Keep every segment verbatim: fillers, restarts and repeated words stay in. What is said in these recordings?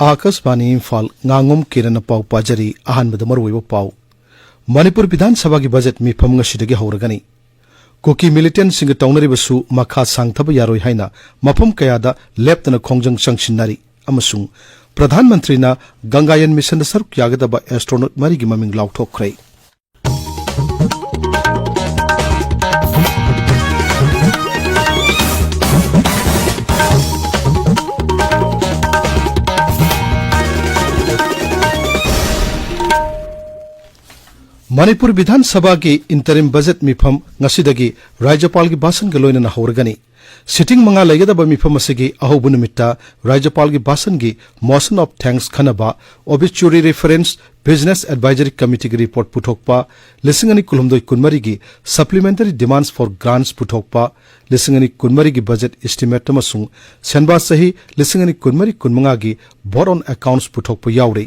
ꯑꯥꯀꯥꯁꯕꯥꯅꯤ ꯏꯝꯐꯥꯜ, ꯉꯥꯉꯣꯝ ꯀꯤꯔꯟꯅ ꯄꯥꯎ ꯄꯥꯖꯔꯤ꯫ ꯑꯍꯥꯟꯕꯗ ꯃꯔꯨꯑꯣꯏꯕ ꯄꯥꯎ꯫ ꯃꯅꯤꯄꯨꯔ ꯕꯤꯙꯥꯟ ꯁꯚꯥꯒꯤ ꯕꯖꯦꯠ ꯃꯤꯐꯝ ꯉꯁꯤꯗꯒꯤ ꯍꯧꯔꯒꯅꯤ꯫ ꯀꯨꯀꯤ ꯃꯤꯂꯤꯇꯦꯟꯠꯁꯤꯡꯒ ꯇꯧꯅꯔꯤꯕꯁꯨ ꯃꯈꯥ ꯁꯥꯡꯊꯕ ꯌꯥꯔꯣꯏ ꯍꯥꯏꯅ ꯃꯐꯝ ꯀꯌꯥꯗ ꯂꯦꯞꯇꯅ ꯈꯣꯡꯖꯪ ꯆꯪꯁꯤꯟꯅꯔꯤ꯫ ꯑꯃꯁꯨꯡ ꯄ꯭ꯔꯙꯥꯟ ꯃꯟꯇ꯭ꯔꯤꯅ ꯒꯪꯒꯥꯌꯟ ꯃꯤꯁꯟꯗ ꯁꯔꯨꯛ ꯌꯥꯒꯗꯕ ꯑꯦꯁꯇ꯭ꯔꯣꯅꯣꯠ ꯃꯔꯤꯒꯤ ꯃꯃꯤꯡ ꯂꯥꯎꯊꯣꯛꯈ꯭ꯔꯦ꯫ ꯃꯅꯤꯄꯨꯔ ꯕꯤꯙꯥꯟ ꯁꯚꯥꯒꯤ interim budget ꯃꯤꯐꯝ ꯉꯁꯤꯗꯒꯤ ꯔꯥꯖ꯭ꯌꯄꯥꯜꯒꯤ ꯚꯥꯁꯟꯒ ꯂꯣꯏꯅꯅ ꯍꯧꯔꯒꯅꯤ꯫ Sitting ꯃꯉꯥ ꯂꯩꯒꯗꯕ ꯃꯤꯐꯝ ꯑꯁꯤꯒꯤ ꯑꯍꯧꯕ ꯅꯨꯃꯤꯠꯇ ꯔꯥꯖ꯭ꯌꯄꯥꯜꯒꯤ ꯚꯥꯁꯟꯒꯤ motion of thanks ꯈꯟꯅꯕ, obituary reference, business advisory committeeꯒꯤ report ꯄꯨꯊꯣꯛꯄ, ꯂꯤꯁꯤꯡ ꯑꯅꯤ ꯀꯨꯟꯍꯨꯝꯗꯣꯏ ꯀꯨꯟꯃꯔꯤꯒꯤ supplementary demands for grants ꯄꯨꯊꯣꯛꯄ, ꯂꯤꯁꯤꯡ ꯑꯅꯤ ꯀꯨꯟꯃꯔꯤꯒꯤ budget estimate ꯑꯃꯁꯨꯡ ꯁꯦꯟꯕꯥ ꯆꯍꯤ ꯂꯤꯁꯤꯡ ꯑꯅꯤ ꯀꯨꯟꯃꯔꯤ ꯀꯨꯟꯃꯉꯥꯒꯤ vote on accounts ꯄꯨꯊꯣꯛꯄ ꯌꯥꯎꯔꯤ꯫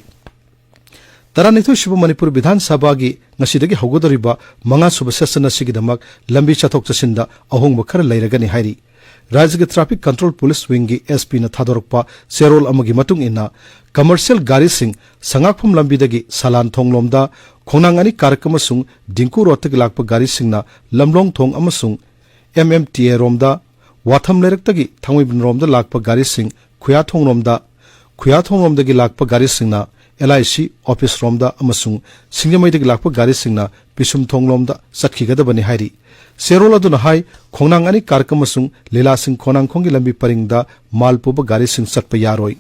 ꯇꯔꯥꯅꯤꯊꯣꯏ ꯁꯨꯕ ꯃꯅꯤꯄꯨꯔ ꯕꯤꯙꯥꯟ ꯁꯚꯥꯒꯤ ꯉꯁꯤꯗꯒꯤ ꯍꯧꯒꯗꯧꯔꯤꯕ ꯃꯉꯥ ꯁꯨꯕ session ꯑꯁꯤꯒꯤꯗꯃꯛ ꯂꯝꯕꯤ ꯆꯠꯊꯣꯛ ꯆꯠꯁꯤꯟꯗ ꯑꯍꯣꯡꯕ ꯈꯔ ꯂꯩꯔꯒꯅꯤ ꯍꯥꯏꯔꯤ꯫ ꯔꯥꯖ꯭ꯌꯒꯤ Traffic Control Police Wingꯒꯤ S Pꯅ ꯊꯥꯗꯣꯔꯛꯄ ꯆꯦꯔꯣꯜ ꯑꯃꯒꯤ ꯃꯇꯨꯡ ꯏꯟꯅ, commercial ꯒꯥꯔꯤꯁꯤꯡ ꯁꯉꯥꯛꯐꯝ ꯂꯝꯕꯤꯗꯒꯤ ꯁꯂꯥꯟ ꯊꯣꯡꯂꯣꯝꯗ, ꯈꯣꯡꯅꯥꯡ ꯑꯅꯤ ꯀꯥꯔꯛ ꯑꯃꯁꯨꯡ ꯗꯤꯡꯀꯨ ꯔꯣꯗꯇꯒꯤ ꯂꯥꯛꯄ ꯒꯥꯔꯤꯁꯤꯡꯅ ꯂꯝꯂꯣꯡ ꯊꯣꯡ ꯑꯃꯁꯨꯡ M M T A ꯔꯣꯝꯗ, ꯋꯥꯊꯝ ꯂꯩꯔꯛꯇꯒꯤ ꯊꯥꯡꯃꯩꯕꯟ ꯔꯣꯝꯗ ꯂꯥꯛꯄ ꯒꯥꯔꯤꯁꯤꯡ ꯈꯨꯌꯥꯊꯣꯡ ꯔꯣꯝꯗ, ꯈꯨꯌꯥꯊꯣꯡ ꯔꯣꯝꯗꯒꯤ ꯂꯥꯛꯄ ꯒꯥꯔꯤꯁꯤꯡꯅ L I C office ꯔꯣꯝꯗ ꯑꯃꯁꯨꯡ ꯁꯤꯡꯖꯃꯩꯗꯒꯤ ꯂꯥꯛꯄ ꯒꯥꯔꯤꯁꯤꯡꯅ ꯄꯤꯁꯨꯝꯊꯣꯡ ꯂꯣꯝꯗ ꯆꯠꯈꯤꯒꯗꯕꯅꯤ ꯍꯥꯏꯔꯤ꯫ ꯆꯦꯔꯣꯜ ꯑꯗꯨꯅ ꯍꯥꯏ, ꯈꯣꯡꯅꯥꯡ ꯑꯅꯤ ꯀꯥꯔꯛ ꯑꯃꯁꯨꯡ ꯂꯤꯂꯥꯁꯤꯡ ꯈꯣꯡꯅꯥꯡꯈꯣꯡꯒꯤ ꯂꯝꯕꯤ ꯄꯔꯤꯡꯗ ꯃꯥꯜ ꯄꯨꯕ ꯒꯥꯔꯤꯁꯤꯡ ꯆꯠꯄ ꯌꯥꯔꯣꯏ꯫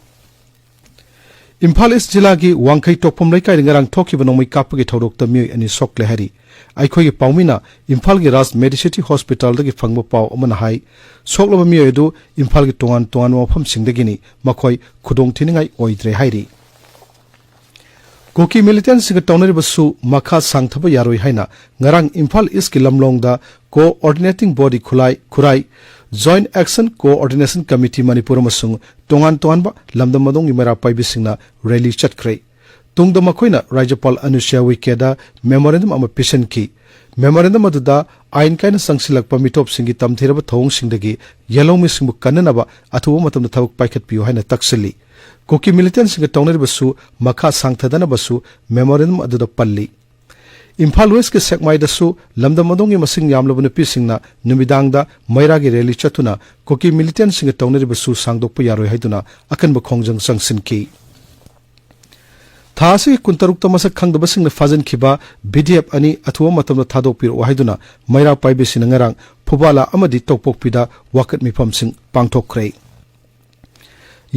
ꯏꯝꯐꯥꯜ ꯏꯁ ꯖꯤꯂꯥꯒꯤ ꯋꯥꯡꯈꯩ ꯇꯣꯛꯐꯝ ꯂꯩꯀꯥꯏꯗ ꯉꯔꯥꯡ ꯊꯣꯛꯈꯤꯕ ꯅꯣꯡꯃꯩ ꯀꯥꯞꯄꯒꯤ ꯊꯧꯗꯣꯛꯇ ꯃꯤꯑꯣꯏ ꯑꯅꯤ ꯁꯣꯛꯂꯦ ꯍꯥꯏꯔꯤ꯫ ꯑꯩꯈꯣꯏꯒꯤ ꯄꯥꯎꯃꯤꯅ ꯏꯝꯐꯥꯜꯒꯤ ꯔꯥꯖ ꯃꯦꯗꯤꯁꯤꯇꯤ ꯍꯣꯁꯄꯤꯇꯥꯜꯗꯒꯤ ꯐꯪꯕ ꯄꯥꯎ ꯑꯃꯅ ꯍꯥꯏ, ꯁꯣꯛꯂꯕ ꯃꯤꯑꯣꯏ ꯑꯗꯨ ꯏꯝꯐꯥꯜꯒꯤ ꯇꯣꯉꯥꯟ ꯇꯣꯉꯥꯟꯕ ꯃꯐꯝꯁꯤꯡꯗꯒꯤꯅꯤ, ꯃꯈꯣꯏ ꯈꯨꯗꯣꯡꯊꯤꯅꯤꯡꯉꯥꯏ ꯑꯣꯏꯗ꯭ꯔꯦ ꯍꯥꯏꯔꯤ꯫ ꯀꯨꯀꯤ ꯃꯤꯂꯤꯇꯦꯟꯠꯁꯤꯡꯒ ꯇꯧꯅꯔꯤꯕꯁꯨ ꯃꯈꯥ ꯁꯥꯡꯊꯕ ꯌꯥꯔꯣꯏ ꯍꯥꯏꯅ ꯉꯔꯥꯡ ꯏꯝꯐꯥꯜ ꯏꯁꯀꯤ ꯂꯝꯂꯣꯡꯗ Coordinating Body ꯈꯨꯂꯥꯏ, ꯈꯨꯔꯥꯏ Joint Action Coordination Committee Manipur ꯑꯃꯁꯨꯡ ꯇꯣꯉꯥꯟ ꯇꯣꯉꯥꯟꯕ ꯂꯝꯗꯝ ꯑꯗꯣꯝꯒꯤ ꯃꯩꯔꯥ ꯄꯥꯏꯕꯤꯁꯤꯡꯅ rally ꯆꯠꯈ꯭ꯔꯦ꯫ ꯇꯨꯡꯗ ꯃꯈꯣꯏꯅ ꯔꯥꯖ꯭ꯌꯄꯥꯜ ꯑꯅꯨꯁ꯭ꯌꯥ ꯎꯏꯀꯦꯗ memorandum ꯑꯃ ꯄꯤꯁꯤꯟꯈꯤ꯫ Memorandum ꯑꯗꯨꯗ ꯑꯥꯏꯟ ꯀꯥꯏꯅ ꯆꯪꯁꯤꯜꯂꯛꯄ ꯃꯤꯇꯣꯞꯁꯤꯡꯒꯤ ꯇꯝꯊꯤꯔꯕ ꯊꯧꯑꯣꯡꯁꯤꯡꯗꯒꯤ ꯌꯦꯜꯍꯧꯃꯤꯁꯤꯡꯕꯨ ꯀꯟꯅꯅꯕ ꯑꯊꯨꯕ ꯃꯇꯝꯗ ꯊꯕꯛ ꯄꯥꯏꯈꯠꯄꯤꯌꯨ ꯍꯥꯏꯅ ꯇꯛꯁꯤꯜꯂꯤ꯫ ꯀꯨꯀꯤ ꯃꯤꯂꯤꯇꯦꯟꯁꯤꯡꯒ ꯇꯧꯅꯔꯤꯕꯁꯨ ꯃꯈꯥ ꯁꯥꯡꯊꯗꯅꯕꯁꯨ ꯃꯦꯃꯣꯔꯦꯟꯗꯝ ꯑꯗꯨꯗ ꯄꯜꯂꯤ꯫ ꯏꯝꯐꯥꯜ ꯋꯦꯁꯀꯤ ꯁꯦꯛꯃꯥꯏꯗꯁꯨ ꯂꯝꯗꯝ ꯑꯗꯣꯝꯒꯤ ꯃꯁꯤꯡ ꯌꯥꯝꯂꯕ ꯅꯨꯄꯤꯁꯤꯡꯅ ꯅꯨꯃꯤꯗꯥꯡꯗ ꯃꯩꯔꯥꯒꯤ ꯔꯦꯂꯤ ꯆꯠꯇꯨꯅ ꯀꯨꯀꯤ ꯃꯤꯂꯤꯇꯦꯟꯁꯤꯡꯒ ꯇꯧꯅꯔꯤꯕꯁꯨ ꯁꯥꯡꯗꯣꯛꯄ ꯌꯥꯔꯣꯏ ꯍꯥꯏꯗꯨꯅ ꯑꯀꯟꯕ ꯈꯣꯡꯖꯪ ꯆꯪꯁꯤꯟꯈꯤ꯫ ꯊꯥ ꯑꯁꯤꯒꯤ ꯀꯨꯟꯇꯔꯨꯛꯇ ꯃꯁꯛ ꯈꯪꯗꯕꯁꯤꯡꯅ ꯐꯥꯖꯤꯟꯈꯤꯕ ꯕꯤ ꯗꯤ ꯑꯦꯐ ꯑꯅꯤ ꯑꯊꯨꯕ ꯃꯇꯝꯗ ꯊꯥꯗꯣꯛꯄꯤꯔꯛꯑꯣ ꯍꯥꯏꯗꯨꯅ ꯃꯩꯔꯥ ꯄꯥꯏꯕꯤꯁꯤꯡꯅ ꯉꯔꯥꯡ ꯐꯨꯕꯥꯂꯥ ꯑꯃꯗꯤ ꯇꯧꯄꯣꯛꯄꯤꯗ ꯋꯥꯀꯠ ꯃꯤꯐꯝꯁꯤꯡ ꯄꯥꯡꯊꯣꯛꯈ꯭ꯔꯦ꯫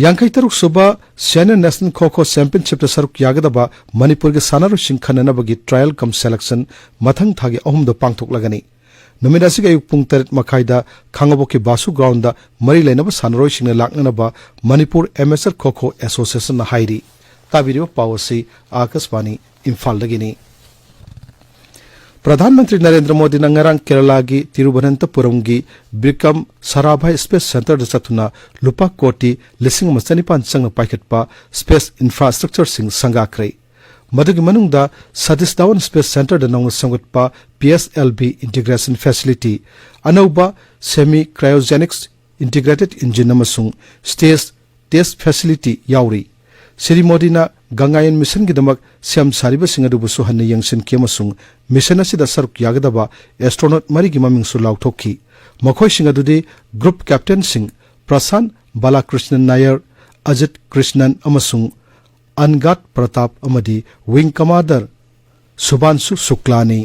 ꯌꯥꯡꯈꯩ ꯇꯔꯨꯛ ꯁꯨꯕ ꯁꯦꯅꯤꯌꯔ ꯅꯦꯁꯅꯦꯜ ꯈꯣ ꯈꯣ ꯆꯦꯝꯄꯤꯌꯟꯁꯤꯞꯇ ꯁꯔꯨꯛ ꯌꯥꯒꯗꯕ ꯃꯅꯤꯄꯨꯔꯒꯤ ꯁꯥꯟꯅꯔꯣꯏꯁꯤꯡ ꯈꯟꯅꯅꯕꯒꯤ ꯇ꯭ꯔꯥꯌꯦꯜ ꯀꯝ ꯁꯦꯂꯦꯛꯁꯟ ꯃꯊꯪ ꯊꯥꯒꯤ ꯑꯍꯨꯝꯗ ꯄꯥꯡꯊꯣꯛꯂꯒꯅꯤ꯫ ꯅꯨꯃꯤꯠ ꯑꯁꯤꯒꯤ ꯑꯌꯨꯛ ꯄꯨꯡ ꯇꯔꯦꯠ ꯃꯈꯥꯏꯗ ꯈꯥꯉꯕꯣꯛꯀꯤ ꯕꯥꯁꯨ ꯒ꯭ꯔꯥꯎꯟꯗ ꯃꯔꯤ ꯂꯩꯅꯕ ꯁꯥꯟꯅꯔꯣꯏꯁꯤꯡꯅ ꯂꯥꯛꯅꯅꯕ ꯃꯅꯤꯄꯨꯔ ꯑꯦꯃꯦꯆꯔ ꯈꯣ ꯈꯣ ꯑꯦꯁꯣꯁꯤꯌꯦꯁꯟꯅ ꯍꯥꯏꯔꯤ꯫ ꯇꯥꯕꯤꯔꯤꯕ ꯄꯥꯎ ꯑꯁꯤ ꯑꯥꯀꯥꯁꯕꯥꯅꯤ ꯏꯝꯐꯥꯜꯗꯒꯤꯅꯤ꯫ ꯄ꯭ꯔꯙꯥꯟ ꯃꯟꯇ꯭ꯔꯤ ꯅꯔꯦꯟꯗ꯭ꯔ ꯃꯣꯗꯤꯅ ꯉꯔꯥꯡ ꯀꯦꯔꯂꯥꯒꯤ ꯇꯤꯔꯨꯚꯅꯟꯇꯄꯨꯔꯝꯒꯤ ꯕ꯭ꯔꯤꯀꯝ ꯁꯥꯔꯥꯚꯥꯏ ꯁ꯭ꯄꯦꯁ ꯁꯦꯟꯇꯔꯗ ꯆꯠꯇꯨꯅ ꯂꯨꯄꯥ ꯀꯣꯇꯤ ꯂꯤꯁꯤꯡ ꯑꯃ ꯆꯅꯤꯄꯥꯟ ꯆꯪꯅ ꯄꯥꯏꯈꯠꯄ ꯁ꯭ꯄꯦꯁ ꯏꯟꯐ꯭ꯔꯥꯁ꯭ꯇ꯭ꯔꯛꯆꯔꯁꯤꯡ ꯁꯪꯒꯥꯈ꯭ꯔꯦ꯫ ꯃꯗꯨꯒꯤ ꯃꯅꯨꯡꯗ ꯁꯇꯤꯁ ꯙꯋꯟ ꯁ꯭ꯄꯦꯁ ꯁꯦꯟꯇꯔꯗ ꯅꯧꯅ ꯁꯦꯝꯒꯠꯄ P S L V integration facility, ꯑꯅꯧꯕ ꯁꯦꯃꯤ ꯀ꯭ꯔꯥꯏꯑꯣꯖꯦꯅꯤꯛꯁ ꯏꯟꯇꯤꯒ꯭ꯔꯦꯇꯦꯗ ꯏꯟꯖꯤꯟ ꯑꯃꯁꯨꯡ ꯁ꯭ꯇꯦꯖ ꯇꯦꯁ ꯐꯦꯁꯤꯂꯤꯇꯤ ꯌꯥꯎꯔꯤ꯫ ꯁ꯭ꯔꯤ ꯃꯣꯗꯤꯅ ꯒꯪꯒꯥꯌꯟ ꯃꯤꯁꯟꯒꯤꯗꯃꯛ ꯁꯦꯝ ꯁꯥꯔꯤꯕꯁꯤꯡ ꯑꯗꯨꯕꯨꯁꯨ ꯍꯟꯅ ꯌꯦꯡꯁꯤꯟꯈꯤ ꯑꯃꯁꯨꯡ ꯃꯤꯁꯟ ꯑꯁꯤꯗ ꯁꯔꯨꯛ ꯌꯥꯒꯗꯕ ꯑꯦꯁꯇ꯭ꯔꯣꯅꯣꯠ ꯃꯔꯤꯒꯤ ꯃꯃꯤꯡꯁꯨ ꯂꯥꯎꯊꯣꯛꯈꯤ꯫ ꯃꯈꯣꯏꯁꯤꯡ ꯑꯗꯨꯗꯤ ꯒ꯭ꯔꯨꯞ ꯀꯦꯞꯇꯦꯟꯁꯤꯡ ꯄ꯭ꯔꯁꯥꯟ ꯕꯥꯂꯥꯀ꯭ꯔꯤꯁꯅꯟ ꯅꯥꯌꯔ, ꯑꯖꯤꯠ ꯀ꯭ꯔꯤꯁꯅꯟ ꯑꯃꯁꯨꯡ ꯑꯟꯒꯥꯠ ꯄ꯭ꯔꯇꯥꯞ ꯑꯃꯗꯤ ꯋꯤꯡ ꯀꯃꯥꯟꯗꯔ ꯁꯨꯚꯥꯟꯁꯨ ꯁꯨꯀ꯭ꯂꯥꯅꯤ꯫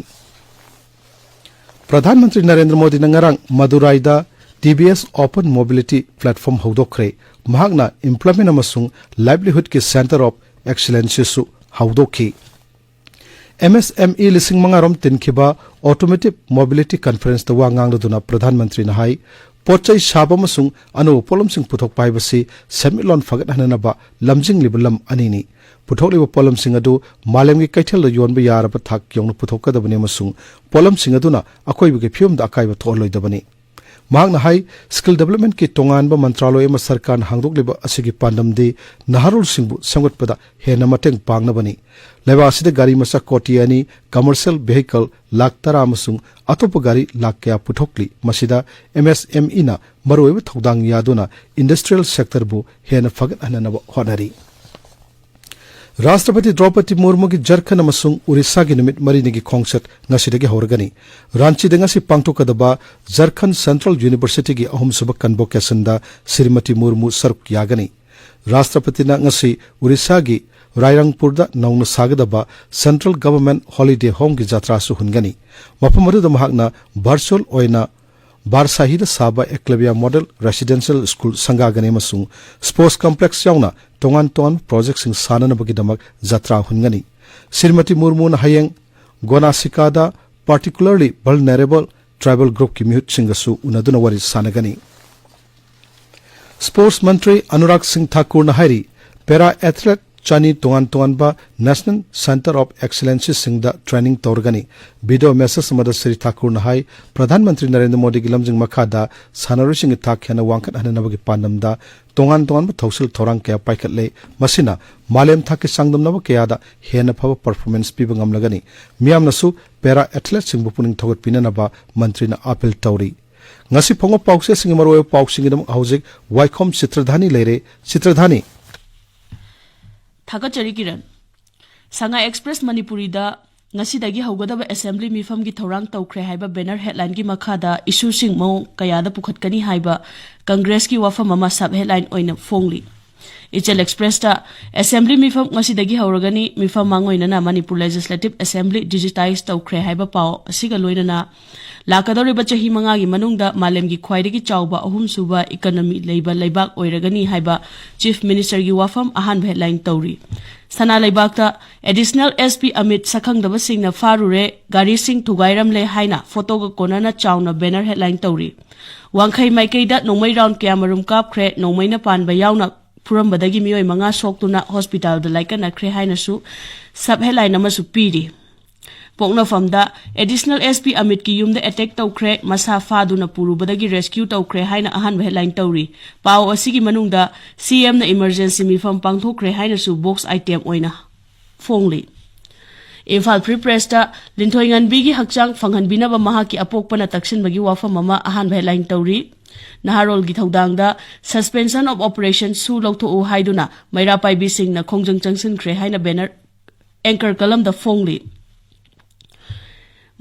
ꯄ꯭ꯔꯙꯥꯟ ꯃꯟꯇ꯭ꯔꯤ ꯅꯔꯦꯟꯗ꯭ꯔ ꯃꯣꯗꯤꯅ ꯉꯔꯥꯡ ꯃꯗꯨꯔꯥꯏꯗ ꯇꯤ ꯚꯤ ꯑꯦꯁ ꯑꯣꯄꯟ ꯃꯣꯕꯤꯂꯤꯇꯤ ꯄ꯭ꯂꯦꯠꯐꯣꯔꯝ ꯍꯧꯗꯣꯛꯈ꯭ꯔꯦ꯫ ꯃꯍꯥꯛꯅ ꯏꯝꯄ꯭ꯂꯣꯏꯃꯦꯟ ꯑꯃꯁꯨꯡ ꯂꯥꯏꯚꯂꯤꯍꯨꯗꯀꯤ ꯁꯦꯟꯇꯔ ꯑꯣꯐ ꯑꯦꯛꯁꯤꯂꯦꯟꯁꯁꯤꯁꯨ ꯍꯧꯗꯣꯛꯈꯤ꯫ ꯑꯦꯝ ꯑꯦꯁ ꯑꯦꯝ ꯏ ꯂꯤꯁꯤꯡ ꯃꯉꯥ ꯔꯣꯝ ꯇꯤꯟꯈꯤꯕ ꯑꯣꯇꯣꯃꯣꯇꯤꯚ ꯃꯣꯕꯤꯂꯤꯇꯤ ꯀꯟꯐꯔꯦꯟꯁꯇ ꯋꯥ ꯉꯥꯡꯂꯗꯨꯅ ꯄ꯭ꯔꯙꯥꯟ ꯃꯟꯇ꯭ꯔꯤꯅ ꯍꯥꯏ, ꯄꯣꯠ ꯆꯩ ꯁꯥꯕ ꯑꯃꯁꯨꯡ ꯑꯅꯧꯕ ꯄꯣꯠꯂꯝꯁꯤꯡ ꯄꯨꯊꯣꯛꯄ ꯍꯥꯏꯕꯁꯤ ꯁꯦꯟꯃꯤꯠꯂꯣꯟ ꯐꯒꯠꯍꯟꯅꯅꯕ ꯂꯝꯖꯤꯡꯂꯤꯕ ꯂꯝ ꯑꯅꯤꯅꯤ꯫ ꯄꯨꯊꯣꯛꯂꯤꯕ ꯄꯣꯠꯂꯝꯁꯤꯡ ꯑꯗꯨ ꯃꯥꯂꯦꯝꯒꯤ ꯀꯩꯊꯦꯜꯗ ꯌꯣꯟꯕ ꯌꯥꯔꯕ ꯊꯥꯛ ꯌꯧꯅ ꯄꯨꯊꯣꯛꯀꯗꯕꯅꯤ ꯑꯃꯁꯨꯡ ꯄꯣꯠꯂꯝꯁꯤꯡ ꯑꯗꯨꯅ ꯑꯀꯣꯏꯕꯒꯤ ꯐꯤꯕꯝꯗ ꯑꯀꯥꯏꯕ ꯊꯣꯛꯍꯜꯂꯣꯏꯗꯕꯅꯤ꯫ ꯃꯍꯥꯛꯅ ꯍꯥꯏ, ꯁ꯭ꯀꯤꯜ ꯗꯦꯕꯂꯞꯃꯦꯟꯠꯀꯤ ꯇꯣꯉꯥꯟꯕ ꯃꯟꯇ꯭ꯔꯥꯂꯣꯏ ꯑꯃ ꯁꯔꯀꯥꯔꯅ ꯍꯥꯡꯗꯣꯛꯂꯤꯕ ꯑꯁꯤꯒꯤ ꯄꯥꯟꯗꯝꯗꯤ ꯅꯍꯥꯔꯣꯜꯁꯤꯡꯕꯨ ꯁꯦꯝꯒꯠꯄꯗ ꯍꯦꯟꯅ ꯃꯇꯦꯡ ꯄꯥꯡꯅꯕꯅꯤ꯫ ꯂꯩꯕꯥꯛ ꯑꯁꯤꯗ ꯒꯥꯔꯤ ꯃꯆꯥ ꯀꯣꯇꯤ ꯑꯅꯤ, ꯀꯃꯔꯁꯤꯌꯦꯜ ꯚꯦꯍꯤꯀꯜ ꯂꯥꯈ ꯇꯔꯥ ꯑꯃꯁꯨꯡ ꯑꯇꯣꯞꯄ ꯒꯥꯔꯤ ꯂꯥꯈ ꯀꯌꯥ ꯄꯨꯊꯣꯛꯂꯤ꯫ ꯃꯁꯤꯗ ꯑꯦꯝ ꯑꯦꯁ ꯑꯦꯝ ꯏꯅ ꯃꯔꯨꯑꯣꯏꯕ ꯊꯧꯗꯥꯡ ꯌꯥꯗꯨꯅ ꯏꯟꯗꯁꯇ꯭ꯔꯤꯌꯦꯜ ꯁꯦꯛꯇꯔꯕꯨ ꯍꯦꯟꯅ ꯐꯒꯠꯍꯟꯅꯅꯕ ꯍꯣꯠꯅꯔꯤ꯫ ꯔꯥꯁꯇ꯭ꯔꯄꯇꯤ ꯗ꯭ꯔꯧꯄꯗꯤ ꯃꯨꯔꯃꯨꯒꯤ ꯖꯔꯈꯟ ꯑꯃꯁꯨꯡ ꯎꯔꯤꯁꯥꯒꯤ ꯅꯨꯃꯤꯠ ꯃꯔꯤꯅꯤꯒꯤ ꯈꯣꯡꯆꯠ ꯉꯁꯤꯗꯒꯤ ꯍꯧꯔꯒꯅꯤ꯫ ꯔꯥꯟꯆꯤꯗ ꯉꯁꯤ ꯄꯥꯡꯊꯣꯛꯀꯗꯕ ꯖꯔꯈꯟ ꯁꯦꯟꯇ꯭ꯔꯦꯜ ꯌꯨꯅꯤꯚꯔꯁꯤꯇꯤꯒꯤ ꯑꯍꯨꯝꯁꯨꯕ ꯀꯟꯚꯣꯀꯦꯁꯟꯗ ꯁ꯭ꯔꯤꯃꯇꯤ ꯃꯨꯔꯃꯨ ꯁꯔꯨꯛ ꯌꯥꯒꯅꯤ꯫ ꯔꯥꯁꯇ꯭ꯔꯄꯇꯤꯅ ꯉꯁꯤ ꯎꯔꯤꯁꯥꯒꯤ ꯔꯥꯏꯔꯪꯄꯨꯔꯗ ꯅꯧꯅ ꯁꯥꯒꯗꯕ ꯁꯦꯟꯇ꯭ꯔꯦꯜ ꯒꯚꯔꯟꯃꯦꯟꯠ ꯍꯣꯂꯤꯗꯦ ꯍꯣꯝꯒꯤ ꯖꯇ꯭ꯔꯥꯁꯨ ꯍꯨꯟꯒꯅꯤ꯫ ꯃꯐꯝ ꯑꯗꯨꯗ ꯃꯍꯥꯛꯅ ꯚꯔꯆꯨꯑꯦꯜ ꯑꯣꯏꯅ ꯕꯥꯔꯁꯥꯍꯤꯗ ꯁꯥꯕ ꯑꯦꯀꯂꯕ꯭ꯌꯥ ꯃꯣꯗꯦꯜ ꯔꯦꯁꯤꯗꯦꯟꯁꯤꯌꯦꯜ ꯁ꯭ꯀꯨꯜ ꯁꯪꯒꯥꯒꯅꯤ ꯑꯃꯁꯨꯡ ꯁ꯭ꯄꯣꯔꯠꯁ ꯀꯝꯄ꯭ꯂꯦꯛꯁ ꯌꯥꯎꯅ ꯇꯣꯉꯥꯟ ꯇꯣꯉꯥꯟꯕ ꯄ꯭ꯔꯣꯖꯦꯛꯁꯤꯡ ꯁꯥꯅꯅꯕꯒꯤꯗꯃꯛ ꯖꯇ꯭ꯔꯥ ꯍꯨꯟꯒꯅꯤ꯫ ꯁ꯭ꯔꯤꯃꯇꯤ ꯃꯨꯔꯃꯨꯅ ꯍꯌꯦꯡ ꯒꯣꯅꯥꯁꯤꯀꯥꯗ particularly vulnerable tribal groupꯀꯤ ꯃꯤꯍꯨꯠꯁꯤꯡꯒꯁꯨ ꯎꯅꯗꯨꯅ ꯋꯥꯔꯤ ꯁꯥꯟꯅꯒꯅꯤ꯫ ꯁ꯭ꯄꯣꯔꯠꯁ ꯃꯟꯇ꯭ꯔꯤ ꯑꯅꯨꯔꯥꯒ ꯁꯤꯡ ꯊꯥꯀꯨꯔꯅ ꯍꯥꯏꯔꯤ, ꯄꯦꯔꯥ ꯑꯦꯊꯂꯦꯠ ꯆꯅꯤ ꯇꯣꯉꯥꯟ ꯇꯣꯉꯥꯟꯕ National Centre of Excellenceꯁꯤꯡꯗ ꯇ꯭ꯔꯦꯅꯤꯡ ꯇꯧꯔꯒꯅꯤ꯫ ꯚꯤꯗꯤꯑꯣ ꯃꯦꯁꯦꯖ ꯑꯃꯗ ꯁ꯭ꯔꯤ ꯊꯥꯀꯨꯔꯅ ꯍꯥꯏ, ꯄ꯭ꯔꯙꯥꯟ ꯃꯟꯇ꯭ꯔꯤ ꯅꯔꯦꯟꯗ꯭ꯔ ꯃꯣꯗꯤꯒꯤ ꯂꯝꯖꯤꯡ ꯃꯈꯥꯗ ꯁꯥꯟꯅꯔꯣꯏꯁꯤꯡꯒꯤ ꯊꯥꯛ ꯍꯦꯟꯅ ꯋꯥꯡꯈꯠꯍꯟꯅꯕꯒꯤ ꯄꯥꯟꯗꯝꯗ ꯇꯣꯉꯥꯟ ꯇꯣꯉꯥꯟꯕ ꯊꯧꯁꯤꯜ ꯊꯧꯔꯥꯡ ꯀꯌꯥ ꯄꯥꯏꯈꯠꯂꯦ꯫ ꯃꯁꯤꯅ ꯃꯥꯂꯦꯝ ꯊꯥꯛꯀꯤ ꯆꯥꯡꯗꯝꯅꯕ ꯀꯌꯥꯗ ꯍꯦꯟꯅ ꯐꯕ ꯄꯔꯐꯣꯔꯃꯦꯟꯁ ꯄꯤꯕ ꯉꯝꯂꯒꯅꯤ꯫ ꯃꯤꯌꯥꯝꯅꯁꯨ ꯄꯦꯔꯥ ꯑꯦꯊꯂꯦꯠꯁꯤꯡꯕꯨ ꯄꯨꯛꯅꯤꯡ ꯊꯧꯒꯠꯄꯤꯅꯅꯕ ꯃꯟꯇ꯭ꯔꯤꯅ ꯑꯥꯄꯤꯜ ꯇꯧꯔꯤ꯫ ꯉꯁꯤ ꯐꯣꯡꯕ ꯄꯥꯎꯆꯦꯁꯤꯡꯒꯤ ꯃꯔꯨꯑꯣꯏꯕ ꯄꯥꯎꯁꯤꯡꯒꯤꯗꯃꯛ ꯍꯧꯖꯤꯛ ꯋꯥꯏꯈꯣꯝ ꯆꯤꯇ꯭ꯔꯙꯥꯅꯤ ꯂꯩꯔꯦ꯫ ꯆꯤꯇ꯭ꯔꯙꯥꯅꯤ꯫ ꯊꯥꯒꯠꯆꯔꯤ ꯀꯤꯔꯟ꯫ ꯁꯉꯥꯏ ꯑꯦꯛꯁꯄ꯭ꯔꯦꯁ ꯃꯅꯤꯄꯨꯔꯤꯗ ꯉꯁꯤꯗꯒꯤ ꯍꯧꯒꯗꯕ ꯑꯦꯁꯦꯝꯕ꯭ꯂꯤ ꯃꯤꯐꯝꯒꯤ ꯊꯧꯔꯥꯡ ꯇꯧꯈ꯭ꯔꯦ ꯍꯥꯏꯕ ꯕꯦꯅꯔ ꯍꯦꯗꯂꯥꯏꯟꯒꯤ ꯃꯈꯥꯗ ꯏꯁꯨꯁꯤꯡ ꯃꯑꯣꯡ ꯀꯌꯥꯗ ꯄꯨꯈꯠꯀꯅꯤ ꯍꯥꯏꯕ ꯀꯪꯒ꯭ꯔꯦꯁꯀꯤ ꯋꯥꯐꯝ ꯑꯃ ꯁꯕ ꯍꯦꯗꯂꯥꯏꯟ ꯑꯣꯏꯅ ꯐꯣꯡꯂꯤ꯫ ꯏꯆꯦꯜ ꯑꯦꯛꯁꯄ꯭ꯔꯦꯁꯇ ꯑꯦꯁꯦꯝꯕ꯭ꯂꯤ ꯃꯤꯐꯝ ꯉꯁꯤꯗꯒꯤ ꯍꯧꯔꯒꯅꯤ꯫ ꯃꯤꯐꯝ ꯃꯥꯡꯑꯣꯏꯅꯅ ꯃꯅꯤꯄꯨꯔ ꯂꯦꯖꯤꯁꯂꯦꯇꯤꯚ ꯑꯦꯁꯦꯝꯕ꯭ꯂꯤ ꯗꯤꯖꯤꯇꯥꯏꯖ ꯇꯧꯈ꯭ꯔꯦ ꯍꯥꯏꯕ ꯄꯥꯎ ꯑꯁꯤꯒ ꯂꯣꯏꯅꯅ ꯂꯥꯛꯀꯗꯧꯔꯤꯕ ꯆꯍꯤ ꯃꯉꯥꯒꯤ ꯃꯅꯨꯡꯗ ꯃꯥꯂꯦꯝꯒꯤ ꯈ꯭ꯋꯥꯏꯗꯒꯤ ꯆꯥꯎꯕ ꯑꯍꯨꯝꯁꯨꯕ ꯏꯀꯣꯅꯣꯃꯤ ꯂꯩꯕ ꯂꯩꯕꯥꯛ ꯑꯣꯏꯔꯒꯅꯤ ꯍꯥꯏꯕ ꯆꯤꯐ ꯃꯤꯅꯤꯁꯇꯔꯒꯤ ꯋꯥꯐꯝ ꯑꯍꯥꯟꯕ ꯍꯦꯗꯂꯥꯏꯟ ꯇꯧꯔꯤ꯫ ꯁꯅꯥ ꯂꯩꯕꯥꯛꯇ ꯑꯦꯗꯤꯁꯅꯦꯜ ꯑꯦꯁ ꯄꯤ ꯑꯃꯤꯠ ꯁꯛꯈꯪꯗꯕꯁꯤꯡꯅ ꯐꯥꯔꯨꯔꯦ, ꯒꯥꯔꯤꯁꯤꯡ ꯊꯨꯒꯥꯏꯔꯝꯂꯦ ꯍꯥꯏꯅ ꯐꯣꯇꯣꯒ ꯀꯣꯟꯅꯅ ꯆꯥꯎꯅ ꯕꯦꯅꯔ ꯍꯦꯗꯂꯥꯏꯟ ꯇꯧꯔꯤ꯫ ꯋꯥꯡꯈꯩ ꯃꯥꯏꯀꯩꯗ ꯅꯣꯡꯃꯩ ꯔꯥꯎꯟ ꯀꯌꯥꯃꯔꯨꯝ ꯀꯥꯞꯈ꯭ꯔꯦ, ꯅꯣꯡꯃꯩꯅ ꯄꯥꯟꯕ ꯌꯥꯎꯅ ꯐꯨꯔꯝꯕꯗꯒꯤ ꯃꯤꯑꯣꯏ ꯃꯉꯥ ꯁꯣꯛꯇꯨꯅ ꯍꯣꯁꯄꯤꯇꯥꯜꯗ ꯂꯥꯏꯀꯠꯅꯈ꯭ꯔꯦ ꯍꯥꯏꯅꯁꯨ ꯁꯕ ꯍꯦꯗꯂꯥꯏꯟ ꯑꯃꯁꯨ ꯄꯤꯔꯤ꯫ ꯄꯣꯛꯅꯐꯝꯗ ꯑꯦꯗꯤꯁꯅꯦꯜ ꯑꯦꯁ ꯄꯤ ꯑꯃꯤꯠꯀꯤ ꯌꯨꯝꯗ ꯑꯦꯇꯦꯛ ꯇꯧꯈ꯭ꯔꯦ, ꯃꯁꯥ ꯐꯥꯗꯨꯅ ꯄꯨꯔꯨꯕꯗꯒꯤ ꯔꯦꯁꯀ꯭ꯌꯨ ꯇꯧꯈ꯭ꯔꯦ ꯍꯥꯏꯅ ꯑꯍꯥꯟꯕ ꯍꯦꯗꯂꯥꯏꯟ ꯇꯧꯔꯤ꯫ ꯄꯥꯎ ꯑꯁꯤꯒꯤ ꯃꯅꯨꯡꯗ ꯁꯤ ꯑꯦꯝꯅ ꯏꯃꯔꯖꯦꯟꯁꯤ ꯃꯤꯐꯝ ꯄꯥꯡꯊꯣꯛꯈ꯭ꯔꯦ ꯍꯥꯏꯅꯁꯨ ꯕꯣꯛꯁ ꯑꯥꯏꯇꯦꯝ ꯑꯣꯏꯅ ꯐꯣꯡꯂꯤ꯫ ꯏꯝꯐꯥꯜ ꯐ꯭ꯔꯤ ꯄ꯭ꯔꯦꯁꯇ ꯂꯤꯟꯊꯣꯏꯉꯟꯕꯤꯒꯤ ꯍꯛꯆꯥꯡ ꯐꯪꯍꯟꯕꯤꯅꯕ ꯃꯍꯥꯛꯀꯤ ꯑꯄꯣꯛꯄꯅ ꯇꯛꯁꯤꯟꯕꯒꯤ ꯋꯥꯐꯝ ꯑꯃ ꯑꯍꯥꯟꯕ ꯍꯦꯗꯂꯥꯏꯟ ꯇꯧꯔꯤ꯫ ꯅꯍꯥꯔꯣꯜꯒꯤ ꯊꯧꯗꯥꯡꯗ Suspension of Operation ꯁꯨ ꯂꯧꯊꯣꯛꯎ ꯍꯥꯏꯗꯨꯅ ꯃꯩꯔꯥ ꯄꯥꯏꯕꯤꯁꯤꯡꯅ ꯈꯣꯡꯖꯪ ꯆꯪꯁꯤꯟꯈ꯭ꯔꯦ ꯍꯥꯏꯅ ꯕꯦꯅꯔ ꯑꯦꯡꯀꯔ ꯀꯂꯝꯗ ꯐꯣꯡꯂꯤ꯫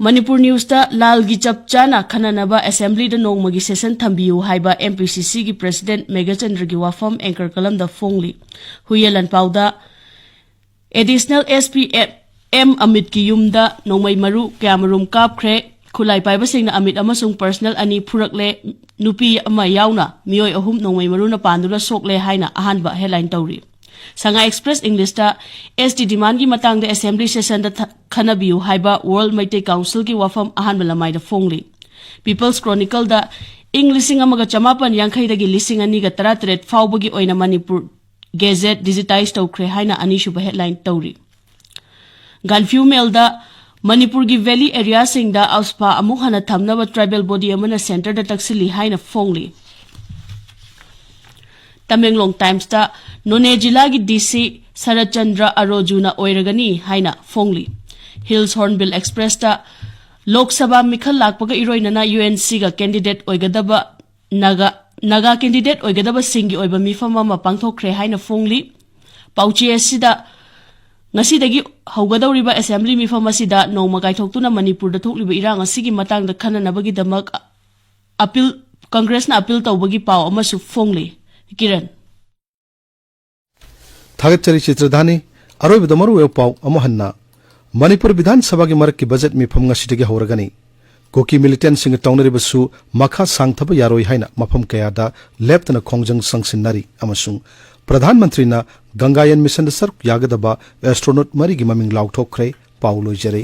ꯃꯅꯤꯄꯨꯔ ꯅ꯭ꯌꯨꯁꯇ ꯂꯥꯜꯒꯤ ꯆꯞ ꯆꯥꯅ ꯈꯟꯅꯅꯕ ꯑꯦꯁꯦꯝꯕ꯭ꯂꯤꯗ ꯅꯣꯡꯃꯒꯤ ꯁꯦꯁꯟ ꯊꯝꯕꯤꯌꯨ ꯍꯥꯏꯕ ꯑꯦꯝ ꯄꯤ ꯁꯤ ꯁꯤꯒꯤ ꯄ꯭ꯔꯦꯁꯤꯗꯦꯟꯠ ꯃꯦꯘꯆꯟꯗ꯭ꯔꯒꯤ ꯋꯥꯐꯝ ꯑꯦꯡꯀꯔ ꯀꯂꯝꯗ ꯐꯣꯡꯂꯤ꯫ ꯍꯨꯏꯌꯦꯟ ꯂꯥꯟꯄꯥꯎꯗ ꯑꯦꯗꯤꯁꯅꯦꯜ ꯑꯦꯁ ꯄꯤ ꯑꯦꯝ ꯑꯃꯤꯠꯀꯤ ꯌꯨꯝꯗ ꯅꯣꯡꯃꯩ ꯃꯔꯨ ꯀꯌꯥꯃꯔꯨꯝ ꯀꯥꯞꯈ꯭ꯔꯦ꯫ ꯈꯨꯠꯂꯥꯏ ꯄꯥꯏꯕꯁꯤꯡꯅ ꯑꯃꯤꯠ ꯑꯃꯁꯨꯡ ꯄꯔꯁꯅꯦꯜ ꯑꯅꯤ ꯐꯨꯔꯛꯂꯦ꯫ ꯅꯨꯄꯤ ꯑꯃ ꯌꯥꯎꯅ ꯃꯤꯑꯣꯏ ꯑꯍꯨꯝ ꯅꯣꯡꯃꯩ ꯃꯔꯨꯅ ꯄꯥꯟꯗꯨꯅ ꯁꯣꯛꯂꯦ ꯍꯥꯏꯅ ꯑꯍꯥꯟꯕ ꯍꯦꯗꯂꯥꯏꯟ ꯇꯧꯔꯤ꯫ ꯁꯉꯥꯏ ꯑꯦꯛꯁꯄ꯭ꯔꯦꯁ ꯏꯪꯂꯤꯁꯇ ꯑꯦꯁ ꯇꯤ ꯗꯤꯃꯥꯟꯒꯤ ꯃꯇꯥꯡꯗ ꯑꯦꯁꯦꯝꯕ꯭ꯂꯤ ꯁꯦꯁꯟꯗ ꯊ-, ꯈꯟꯅꯕꯤꯌꯨ ꯍꯥꯏꯕ ꯋꯥꯔꯜ ꯃꯩꯇꯩ ꯀꯥꯎꯟꯁꯤꯜꯒꯤ ꯋꯥꯐꯝ ꯑꯍꯥꯟꯕ ꯂꯃꯥꯏꯗ ꯐꯣꯡꯂꯤ꯫ ꯄꯤꯄꯜꯁ ꯀ꯭ꯔꯣꯅꯤꯀꯜꯗ ꯏꯪ ꯂꯤꯁꯤꯡ ꯑꯃꯒ ꯆꯃꯥꯄꯟ ꯌꯥꯡꯈꯩꯗꯒꯤ ꯂꯤꯁꯤꯡ ꯑꯅꯤꯒ ꯇꯔꯥꯇꯔꯦꯠ ꯐꯥꯎꯕꯒꯤ ꯑꯣꯏꯅ ꯃꯅꯤꯄꯨꯔ ꯒꯦꯖꯦꯠ ꯗꯤꯖꯤꯇꯥꯏꯖ ꯇꯧꯈ꯭ꯔꯦ ꯍꯥꯏꯅ ꯑꯅꯤꯁꯨꯕ ꯍꯦꯗꯂꯥꯏꯟ ꯇꯧꯔꯤ꯫ ꯒꯥꯟꯐ꯭ꯌꯨ ꯃꯦꯜꯗ ꯃꯅꯤꯄꯨꯔꯒꯤ ꯚꯦꯂꯤ ꯑꯦꯔꯤꯌꯥꯁꯤꯡꯗ ꯑꯥꯎꯁꯄꯥ ꯑꯃꯨꯛ ꯍꯟꯅ ꯊꯝꯅꯕ ꯇ꯭ꯔꯥꯏꯕꯦꯜ ꯕꯣꯗꯤ ꯑꯃꯅ ꯁꯦꯟꯇꯔꯗ ꯇꯛꯁꯤꯜꯂꯤ ꯍꯥꯏꯅ ꯐꯣꯡꯂꯤ꯫ ꯇꯃꯦꯡꯂꯣꯡ ꯇꯥꯏꯝꯁꯇ ꯅꯣꯅꯦ ꯖꯤꯂꯥꯒꯤ ꯗꯤ ꯁꯤ ꯁꯔꯠꯆꯟꯗ꯭ꯔ ꯑꯔꯣꯖꯨꯅ ꯑꯣꯏꯔꯒꯅꯤ ꯍꯥꯏꯅ ꯐꯣꯡꯂꯤ꯫ ꯍꯤꯜꯁ ꯍꯣꯔꯟꯕꯤꯜ ꯑꯦꯛꯁꯄ꯭ꯔꯦꯁꯇ ꯂꯣꯛ ꯁꯚꯥ ꯃꯤꯈꯜ ꯂꯥꯛꯄꯒ ꯏꯔꯣꯏꯅꯅ ꯌꯨ ꯑꯦꯟ ꯁꯤꯒ ꯀꯦꯟꯗꯤꯗꯦꯠ ꯑꯣꯏꯒꯗꯕ ꯅꯥꯒꯥ, ꯅꯥꯒꯥ ꯀꯦꯟꯗꯤꯗꯦꯠ ꯑꯣꯏꯒꯗꯕꯁꯤꯡꯒꯤ ꯑꯣꯏꯕ ꯃꯤꯐꯝ ꯑꯃ ꯄꯥꯡꯊꯣꯛꯈ꯭ꯔꯦ ꯍꯥꯏꯅ ꯐꯣꯡꯂꯤ꯫ ꯄꯥꯎꯆꯦ ꯑꯁꯤꯗ ꯉꯁꯤꯗꯒꯤ ꯍꯧꯒꯗꯧꯔꯤꯕ ꯑꯦꯁꯦꯝꯕ꯭ꯂꯤ ꯃꯤꯐꯝ ꯑꯁꯤꯗ ꯅꯣꯡꯃ ꯀꯥꯏꯊꯣꯛꯇꯨꯅ ꯃꯅꯤꯄꯨꯔꯗ ꯊꯣꯛꯂꯤꯕ ꯏꯔꯥꯡ ꯑꯁꯤꯒꯤ ꯃꯇꯥꯡꯗ ꯈꯟꯅꯅꯕꯒꯤꯗꯃꯛ ꯑꯄꯤꯜ, ꯀꯪꯒ꯭ꯔꯦꯁꯅ ꯑꯄꯤꯜ ꯇꯧꯕꯒꯤ ꯄꯥꯎ ꯑꯃꯁꯨ ꯐꯣꯡꯂꯤ꯫ ꯀꯤꯔꯟ꯫ ꯊꯥꯒꯠꯆꯔꯤ ꯆꯤꯇ꯭ꯔꯙꯥꯅꯤ꯫ ꯑꯔꯣꯏꯕꯗ ꯃꯔꯨꯑꯣꯏꯕ ꯄꯥꯎ ꯑꯃꯨꯛ ꯍꯟꯅ꯫ ꯃꯅꯤꯄꯨꯔ ꯕꯤꯙꯥꯟ ꯁꯚꯥꯒꯤ ꯃꯔꯛꯀꯤ ꯕꯖꯦꯠ ꯃꯤꯐꯝ ꯉꯁꯤꯗꯒꯤ ꯍꯧꯔꯒꯅꯤ꯫ ꯀꯨꯀꯤ ꯃꯤꯂꯤꯇꯦꯟꯁꯤꯡꯒ ꯇꯧꯅꯔꯤꯕꯁꯨ ꯃꯈꯥ ꯁꯥꯡꯊꯕ ꯌꯥꯔꯣꯏ ꯍꯥꯏꯅ ꯃꯐꯝ ꯀꯌꯥꯗ ꯂꯦꯞꯇꯅ ꯈꯣꯡꯖꯪ ꯆꯪꯁꯤꯟꯅꯔꯤ ꯑꯃꯁꯨꯡ ꯄ꯭ꯔꯙꯥꯟ ꯃꯟꯇ꯭ꯔꯤꯅ ꯒꯪꯒꯥꯌꯟ ꯃꯤꯁꯟꯗ ꯁꯔꯨꯛ ꯌꯥꯒꯗꯕ ꯑꯦꯁꯇ꯭ꯔꯣꯅꯣꯠ ꯃꯔꯤꯒꯤ ꯃꯃꯤꯡ ꯂꯥꯎꯊꯣꯛꯈ꯭ꯔꯦ꯫ ꯄꯥꯎ ꯂꯣꯏꯖꯔꯦ꯫